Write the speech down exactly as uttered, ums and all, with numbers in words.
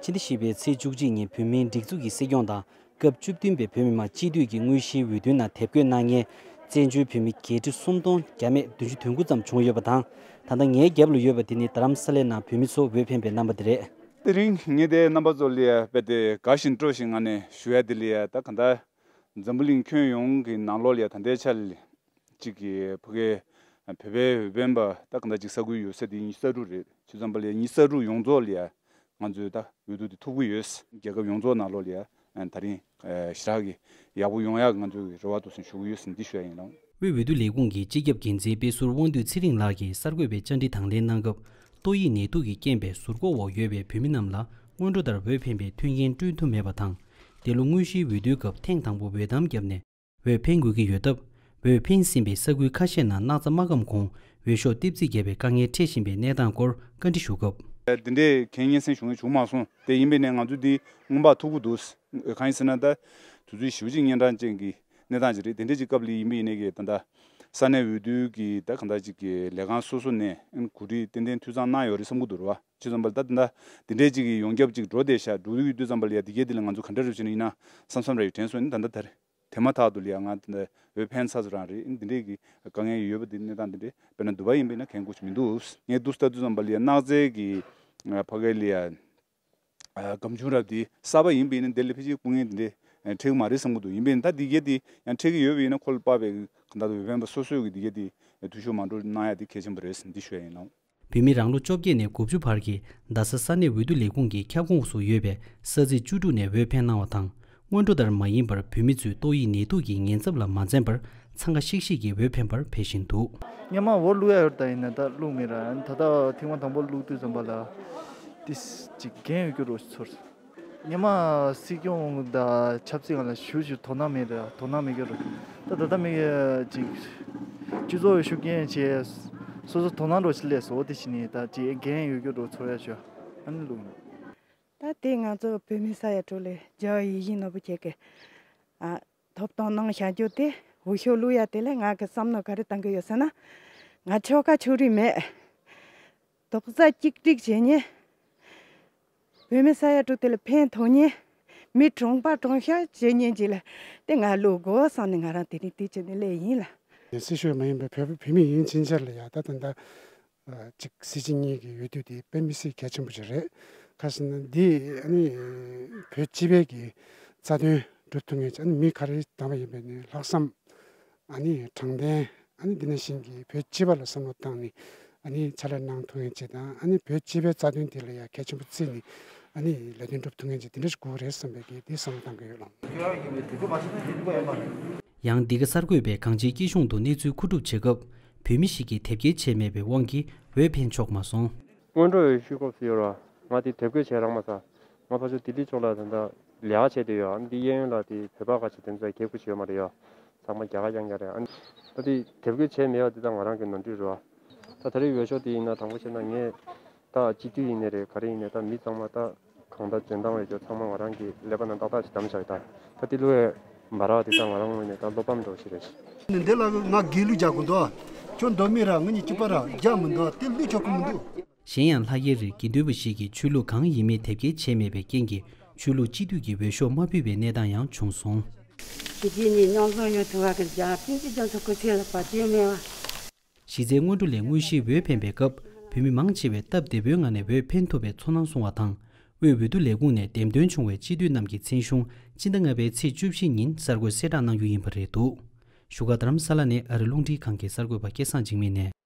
ཕྱི་ཟླ་བཞི་པའི་ཚེས་བཅུ་གཅིག་ཉིན་བོད་མིའི་སྒྲིག་འཛུགས་ཀྱི་སྲིད་སྐྱོང་དང་སྐབས་བཅུ་བདུན་པའི་བོད་མི་མང་སྤྱི་འཐུས་ཀྱི་དངོས་གཞིའི་འོས་བསྡུའི་ནང་དེབ་འགོད་གནང་མཁན་བཙན་བྱོལ་བོད་མི་བརྒྱད་ཁྲི་སུམ་སྟོང་བརྒྱ་མེད་བདུན་ཅུ་དོན་དགུ་ཙམ་བྱུང་ཡོད་པ་དང་། ད་ལྟ་ངའི་རྒྱབ་ལ་ཡོད་པ་དེ་ནི་རྡ་རམ་ས་ལའི་ནང་བོད་མི་ཚོ་འོས་འཕེན་པའི་རྣམ་པ་དེ་རེད། དེ་རིང་ངས་དེ་རྣམ་པ་ཚོ་ལ་རྦད་དེ་དགའ་བཞིན་སྤྲོ་བཞིན་ངང་ནས་ཞུ་ཡ་དེ་ལ་ད་ག་འདྲ་འཛམ་བུ་གླིང་ཁྱོན་ཡོངས་ཀྱི་ནང་ལོགས་ལ་ད་ལྟའི་ཆར་ལ་གཅིག་གི་ཕ་གའི་བོད་པའི་འོས་འཕེན་པ་ད་ག་འདྲ་གཅིག་ས་ཁུལ་ཡོད་ས་དེ་ཉི་ཤུ་རྩ་དྲུག་རེད། བྱས་ཙང་པ་ལ་ཉི་ཤུ་རྩ་དྲུག་ཡོངས་རྫོགས་ལ་ང་ཚོས་ད་འོས་བསྡུ་དེ་ཐུབ་ཀྱི་ཡོད། རྒྱལ་ཁབ་ཡོངས་རྫོགས་ནང་ལོགས་ལ་ད་རིང་ཞེ་དྲག་གི་ཡག་པོ་ཡོང་ཡག་ང་ཚོས་རེ་བ་འདུག་ཟེར་ཞུ་གི་ཡོད་ཟེར་འདི་ཞུ་ཡ་ཡིན་ལགས། དབུས་འོས་བསྡུ་ལས་ཁུངས་ཀྱི་སྤྱི་ཁྱབ་འགན་འཛིན་དཔེ་ཟུར་དབང་འདུས་ཚེ་རིང་ལགས་ཀྱིས་གསར་འགོད་པའི་བཅར་འདྲི་དང་ལེན་གནང་སྐབས། ཏོག་དབྱིབས་ནད་དུག་གི་རྐྱེན་པས་ཟུར་འགོག་འོག་ཡོད་པའི་བོད་མི་རྣམས་ལ་སྔོན་འགྲོ་ལྟར་འོས་འཕེན་པའི་མཐུན་རྐྱེན་བསྐྲུན་ཐུབ་མེད་པ་དང་། འདི་ལོ་དངོས་གཞིའི་འོས་བསྡུའི་སྐབས་ཐེངས་དང་པོ་འོས་ཐམ་བརྒྱབ་ནས་འོས་འཕེན་དགོས་ཀྱི་ཡོད་སྟབས། འོས་འཕེན་ཟིན་པའི་ས་ཁུལ་ཁ་ཤས་ནང་སྣག་ཚ་མ་སྐམ་གོང་འོས་ཤོག་ལྟེབ་རྩིས་བརྒྱབ་པའི་དཀའ་ངལ་འཕྲད་བཞིན་པའི་གནས་སྟངས་སྐོར་བཀའ་འདྲི་ཞུ་སྐབས། འདི་འདྲའི་གལ་སྙན་སེང་ཞུ་མཁན་བྱུང་མ་སོང་། དེ་ཡིན་པས་ནས་ང་ཚོ་འདི་སྔོན་དཔག་ཐུབ་ཀྱི་འདུག། གང་ཡིན་ཟེར་ན་ད་དུས་ཚོད་ཞེ་པོ་ཅིག་གཉན་འཕྲང་ཅན་གྱི་གནས་སྟངས་ཅིག་རེད། དེ་འདྲ་ཅིག་སྐབས་ལ་ཡིན་པ་ཡིན་ནའི་གི་ད་ལྟ་ས་གནས་འོས་བསྡུ་གི་ད་གང་ལྟར་ཅིག་གི་ལས་ཁང་སོ་སོ་ནས་གོ་སྒྲིག་ཏན་ཏན་འཐུས་ཚང་གནང་ཡོད་རེད་བསམ་གྱི་འདུག་རེད་བ། བྱས་ཙང་པ་ལ་ད་ད་ལྟ་འདི་འདྲའི་ཅིག་གི་ཡོངས་ཁྱབ་ཅིག་འགྲོ་བསྡད་ཤག་འགྲོ་གི་ཡོད་དུས་ཙམ་པ་ལ་ཡ་འདི་གའི་འདི་ལ་ང་ཚོ་ག་འདྲ་རེད་བྱས་ན་ཡིན་ན་བསམ་བསམ་ར་ཡོད་དྲན་སོང་། ཡིན་ད་ལྟ་ད་རེད། དེ་མ་ཐག་ཏུ་ལ་ཡ་ང་འོས་འཕེན་ཚར་ཚོ་རང་རེད། འདི་འདྲའི་གི་དཀའ་ངལ་ཡོད་པ་འདི་གནས་སྟངས་འདི་འདྲའི་དཔེར་ན་འདུག་པ་ཡིན་པས་ན་གལ་འགངས་ཆེ་མི་འདུག། ངས་འདུག་ལྟ་དུས་ཙམ་པ་ལ་ཡ་སྣག་ཚའི་གི་ཕ་གའི་ལ་ཡ་སྒམ་ཆུང་རབ་འདི་གསར་པ་ཡིན་པས་ན་འདི་ལ་ཕལ་ཆེར་སྐུ་ངལ་འདི་འདྲའི་འཕྲད་ཀྱི་མ་རེད་བསམ་གྱི་འདུག། ཡིན་པས་ན་ད་འདི་གའི་འདི་ཡང་འཕྲད་ཀྱི་ཡོད་པ་ཡིན་ན་ཁོ་ལ་དཔག་པའི་གང་ལྟར་འོས་འཕེན་པ་སོ་སོས་གི་འདི་གའི་འདི་འཐུས་ཤོར་མ་འགྲོ་གནང་ཡ་འདི་གལ་ཆེན་པོ་རེད་འདི་ཞུ་ཡ་ཡིན་ལགས། བོད་མི་རང་ལོ་བཅོ་བརྒྱད་ནས་དགུ་བཅུ་བར་གྱི་རྡ་ས་ས་གནས་འོས་བསྡུ་ལས་ཁུངས་ཀྱི་ཁྱབ་ཁོངས་སུ་ཡོད་པའི་ས་ཚིགས་བཅུ་དྲུག་ནས་འོས་འཕེན་གནང་བ་དང་། སྔོན་འགྲོ་ལྟར་མ་ཡིན་པར་བོད་མི་ཚོས་ཏོག་དབྱིབས་ནད་དུག་གི་ཉེན་ཚབས་ལ་མ་འཛེམས་པར་འཚང་ཁ་ཤིག་ཤིག་གིས་འོས་འཕེན་པར་ཕེབས་བཞིན་འདུག། སྔོན་མ་འོ་བླུག་ཡ་ཡོད་ད་ཡིན་ན་ད་བླུག་མེད་ར། ད་ལྟ་ཐེངས་མ་དང་པོ་བླུག་དུས་ཙམ་པ་ལ་ཏིས་ཅིག་འགན་ཡོད་རྒྱུ་རོ་ཚོར། སྔོན་མ་སྲིད་སྐྱོང་དང་ཆབ་སྲིད་སྒང་ལ་ཞུ་ཞུ་དོ་སྣང་མེད་ར། དོ་སྣང་མེད་རྒྱུ་རོ། ད་ད་ལྟ་མི་ཅིག་སྤྱི་ཚོགས་ཤུགས་རྐྱེན་བྱས་སོ་སོ་དོ་སྣང་རོ་ཞིག་སླེབས་སོ། དེ་བཞིན་ནི་ད་ཅིག་འགན་ཡོད་རྒྱུ་རོ་ཚོར་ཡ་ཞུ། ཨ་ནི་བླུག་ནས། ད་དེ་ང་ཚོ་བོད་མི་ས་ཡ་དྲུག་ལས་རྒྱ་ཡིག་ཡིན་ནོར་བུ་ཁྱེད་ཀྱི་ཨ་ཐོབ་ཐང་གནང་བཞག་རྒྱུ་དེ་འོས་ཤོག་བླུག་ཡ་དེ་ལས་ང་གི་བསམ་མནོ་ག་རེ་བཏང་གི་ཡོད་ཟེར་ན། ང་ཆོལ་ཁ་ཆོས་རིགས་མེད། རྡོག་རྩ་གཅིག་སྒྲིལ་བྱེད་ཉེན། བོད་མི་ས་ཡ་དྲུག་དེ་ལ་ཕན་ཐོགས་ཉེན། མི་གྲོངས་པ་གྲོངས་ཤག་བྱེད་ཉེན་གྱི་ལ་དེ་ང་བླུག་དགོས་བསམ་ནས་ང་རང་དེ་རིང་དེ་བྱས་ནས་སླེབས་ཡིན་ལ། སྲིད་ཤོག་མ་ཡིན་པའི་བོད་བོད་མི་ཡིན་ཕྱིན་ཆད་ལ་ཡ་ད་ད་ད། ཨ་གཅིག་སྲིད་སྤྱི་གཉིས་ཀྱི་འོས་བསྡུ་དེ་དཔེ་མི་སྲིད་གལ་ཆེན་པོ་ཞིག་རེད། ག་ཟེར་ན་འདི་ཨ་ནི་བོད་སྤྱི་པའི་གི་རྩ་དོན་སྒྲུབ་ཐུབ་མཁན་ཅིག་ཨ་ནི་མི་ག་རེ་བདམས་པ་ཡིན་པའི་ནི་ལྷག་བསམ་ཨ་ནི་དྲང་བདེན་ཨ་ནི་འདི་ནང་བཞིན་གྱི་བོད་སྤྱི་པ་ལ་བསམ་བློ་བཏང་ནས་ཨ་ནི་ཕྱག་ལས་གནང་ཐུབ་མཁན་ཅིག་དང་ཨ་ནི་བོད་སྤྱི་པའི་རྩ་དོན་དེ་ལ་ཡང་གལ་ཆེན་པོ་བརྩིས་ནས་ཨ་ནི་ལས་དོན་སྒྲུབ་ཐུབ་མཁན་ཅིག་དེ་འདྲ་ཞིག་དགོས་རེད་བསམ་པའི་གི་དེ་བསམ་བློ་བཏང་གི་ཡོད་ལགས། ཡང་འདི་ག་གསར་འགོད་པས་གངས་ཅན་སྐྱིད་གཤོངས་དུ་གནས་ཚུལ་མཁོ་སྒྲུབ་བྱེད་སྐབས། བོད་མི་ཞིག་གིས་དེབ་སྐྱེལ་བྱས་མེད་པའི་དབང་གིས་འོས་འཕེན་ཆོག་མ་སོང་། སྔོན་འགྲོ་ཡི་ཤུགས་སྐོར་ཟེར་ཡོད་ར། ང་དེ་དེབ་སྐྱེལ་བྱས་རག་མ་སོང་། ང་ཕར་ཕྱོགས་ལྡི་ལི་ཕྱོགས་ལ་ད་ལྟ་ལས་ཀ་བྱས་བསྡད་ཡོད། ཨ་ནི་འདི་གཡས་གཡོན་ལ་དེ་བོད་པ་ཁ་ཤས་དེ་ཚོ་གད་སྐུ་བྱས་ཡོད་མ་རེད་ཡ། ཚང་མ་རྒྱ་གར་རྐྱང་རྐྱང་རེད། ཨ་ནི་ད་དེ་དེབ་སྐྱེལ་བྱས་མེད་པ་དེ་ད་ང་རང་གི་ནོར་འཁྲུལ་རེད་བ། ད་ད་རེས་འོས་ཤོག་དེ་ཡིན་ན་དྲང་པོ་བཤད་ན་ངས་ད་སྤྱི་འཐུས་ཡིན་ནའི་རེད། ག་རེ་ཡིན་ནའི་ད་མི་ཚང་མ་ད་གང་ལྟར་འཇོན་ཐང་ཡོད་རྒྱུ་ཚང་མ་ང་རང་གི་ཀླད་པ་ནང་ཏག་ཏག་ཞིག་བདམས་བཞག་ཡོད། ད་ད་དེ་བླུག་ཡས་འབའ་རག་དེ་ད་ང་རང་ངོས་ནས་ད་བློ་ཕམ་འདྲ་བོ་ཞིག་རེད། འདི་ལ་ང་སྒེར་ལུགས་རྒྱག་དགོས་འདུག། ཁྱོད་མདོ་སྨད་ར་ང་གཉིས་གཅིག་པ་ར་རྒྱག་མི་འདུག། དེ་བླུག་ཆོག་གི་མི་འདུག། གཞན་ཡང་ལྷག་དཀར་རི་དགེ་འདུན་པ་ཞིག་གིས་ཆོས་ལུགས་གང་ཡིན་མིན་དེབ་སྐྱེལ་བྱས་མེད་པའི་རྐྱེན་གྱིས་ཆོས་ལུགས་སྤྱི་འཐུས་ཀྱི་འོས་ཤོག་མ་ཕུལ་བའི་གནས་སྟངས་ཡང་བྱུང་སོང་། དེ་རྗེས་ནས་མཉམ་འཛོམས་ཡོང་ཐུབ་པ་གི་རྒྱ་ཕྲན་གྱི་རྒྱ་མཚོ་སྐུ་ཚེ་ལ་བར་ཆད་མེད་པ། གཞི་རྩའི་སྔོན་འགྲོ་ལས་དངོས་གཞིའི་འོས་འཕེན་པའི་སྐབས་བོད་མི་མང་ཆེ་བས་སྟབས་བདེ་པོའི་ངང་ནས་འོས་འཕེན་ཐུབ་པའི་ཚོར་སྣང་གསུངས་པ་དང་། དབུས་འོས་བསྡུ་ལས་ཁུངས་ནས་འདེམས་ཐོན་བྱུང་བའི་སྤྱི་འཐུས་རྣམས་ཀྱི་མཚན་གཞུང་སྤྱི་ཟླ་ལྔ་པའི་ཚེས་བཅུ་བཞི་ཉིན་གསར་འགོད་གསལ་བསྒྲགས་གནང་རྒྱུ་ཡིན་པ་རེད་འདུག། བཞུགས་སྒར་རྡ་རམ་ས་ལ་ནས་ཨ་རི་རླུང་འཕྲིན་ཁང་གི་གསར་འགོད་པ་སྐལ་བཟང་འཇིགས་མེད་ནས།